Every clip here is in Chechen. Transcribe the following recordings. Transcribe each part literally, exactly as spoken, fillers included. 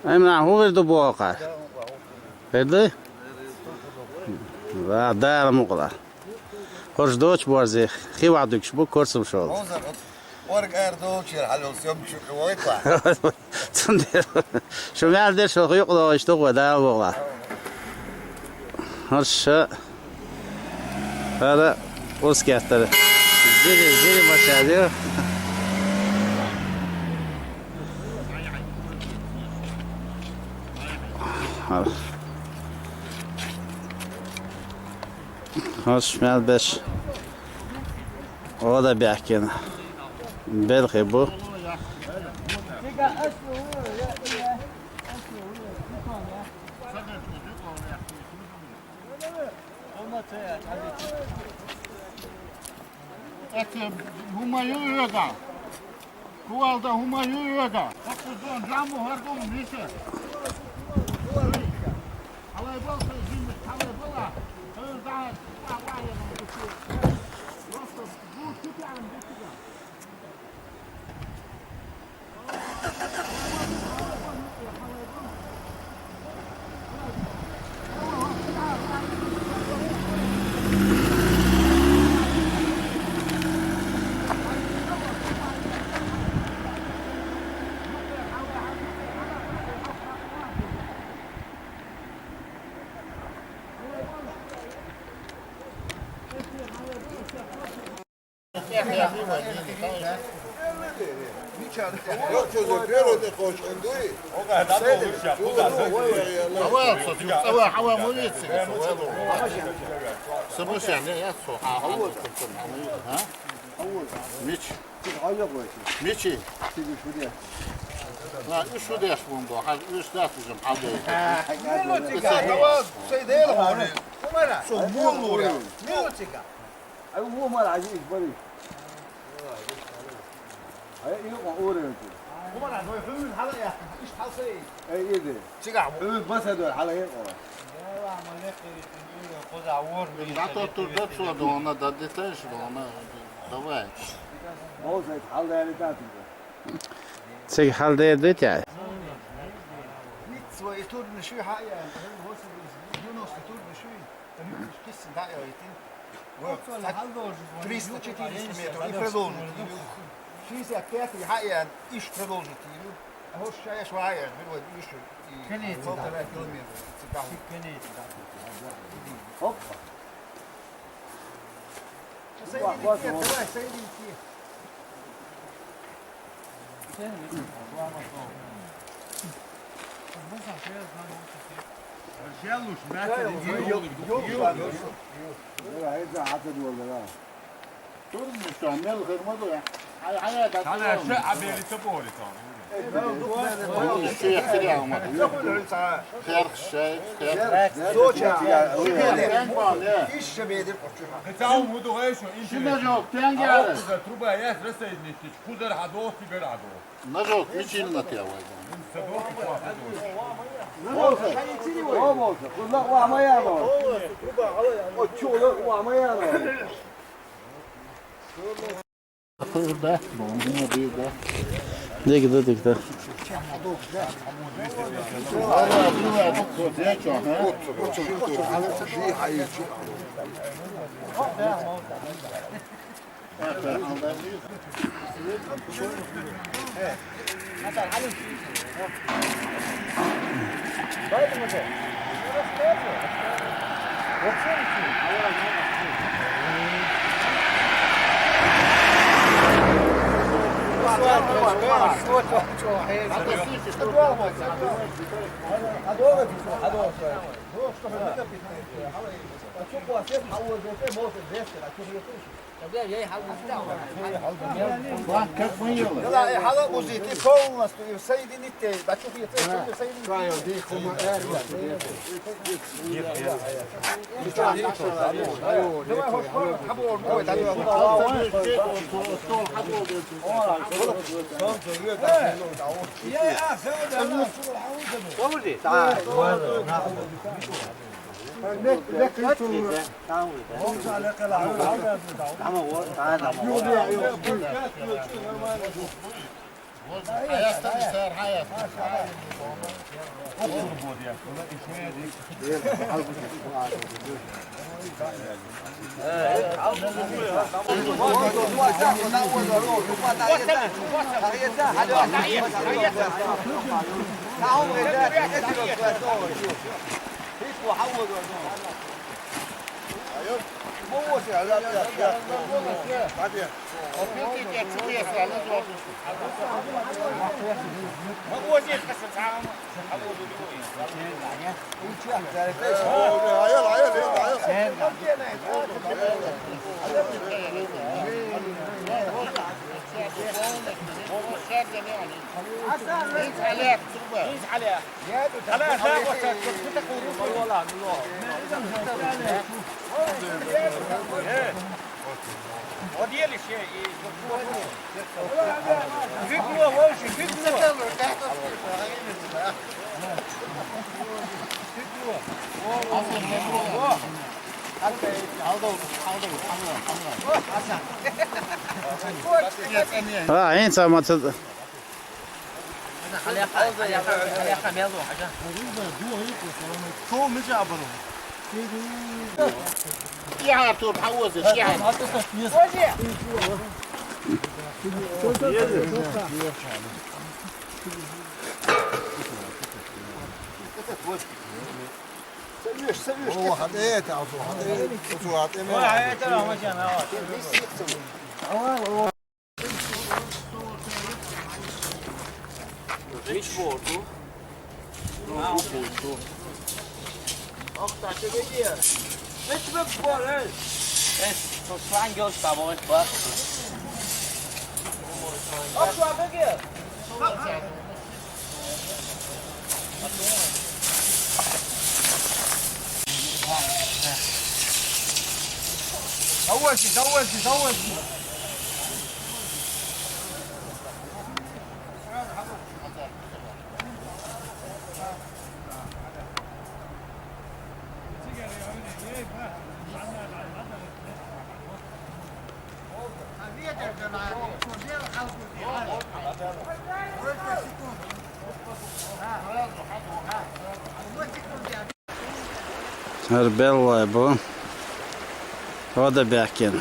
Ай, мана, хӀун хир ду боху хьан? Хир ду? Ва, Дала мукъ лахь. ХӀорш доцу борзе хи вахь дуьгуш бу, корсам шолгӀа. Орга ара долчуьра хьалол съёмкаш чу вайтла. Цундела шу мел дерш хӀокху юкъа догӀуш ду вай, Дала мукъ лахь. ХӀорш ша хӀара ус кеттара. Зири, зири машен ю. ХӀорш мел берш гӀо дан баьхкина белхи бу. ХӀума ю оьгӀа? Кувалда хӀума ю оьгӀа? Хьакху зон жаму хӀара гума миша. Хьалай бал, хьалай жимма, хьалай бала. Хьалай дахьа, ва, ва, я, ва, ва. Просто гур чу пиан битига. Yok, çözüm, bir öyle koşun duy. Hava, hava, hava, hava, hava, hava. Sıvı şey, ne ya, su, ha, hava. Ha? Miç. Miçi. Ha, üç şu ders bulundu. Ha, üç ders bizim halde. Hava şey değil abi. Su bol oluyor. Minut çıkar. Ay, bu mal acı iş bari. Ay, iyi o, o renk. Bu mal acı, hümür hala ya. İş halsa iyi. Ay, iyi de. Çıkar bu. Hümür basa dön, hala iyi o. Zat otur da, sonra da ona da deten şu da ona. Давай. Olsaydı, hala yani tatlı. Цигахь хьаладер ду те? Виц вай и турна шуьйха а яьлла, хӀара хӀорш девнаш турна шуьй, кхиссина дӀа а йойтина. Вай триста-четыреста метров и продолжить йийр ю. Шестьдесят пять хьа а яьлла, иштта продолжить йийр ю. ХӀорш шаьш ван а яьлла, бир вай иштта и полтора километра. Опа. Соединить, давай, соединить. Durmuş şu an, ne bakırma da ya. Ay, ay, ay, Sana şu haberi çok doğru tamam. Ферх шайх, ферх. Соча. Кытал муду гайшу. Шина жок, тенге. Труба яс рассоединить. Кузар хадо, тигар хадо. Нажок, мичил на тя вайда. О, болса. Кулак вама яно. О, чулак вама яно. Да, да, да. Дик да, дик да. Хьала узийти полностью и соединить, да, чухье, соединить. اه، عين سامة. Хьар беллай бу. Хьода баьхкина.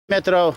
Метров.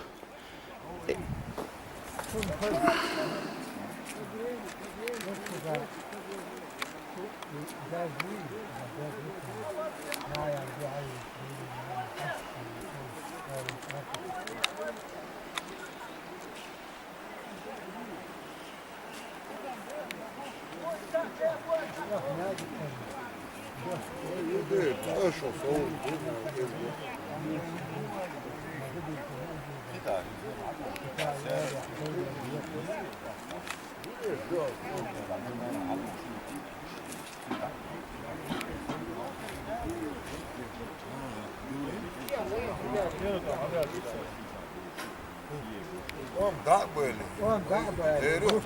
Oğlum, daha böyle. Oğlum, daha böyle. Değeri yok.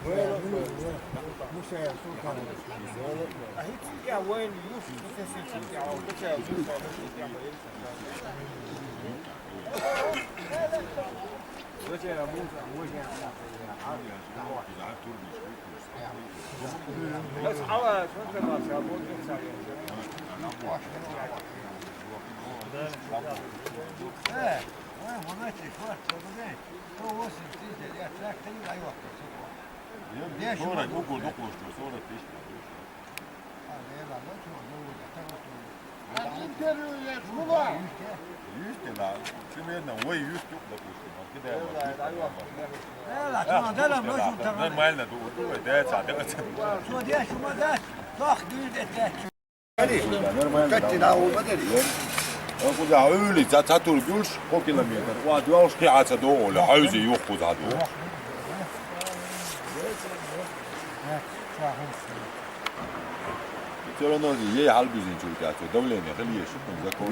Bu şey, sultan. Sonra dokuz, dokuz, sonra beş. Intervyu, bu var. Yüz de la. Примерно, ой, yüz yok, допустим. Нормально, да, вот, да, да, да. Нормально. Кстати, да, вот, смотри. Куда, ой, за татур бюш, по километр. Вот, два уж пять, до, Оля, а ой, юг куда, до. Всё равно ей хьалбизинчул кяцу, давление хили еш, закон.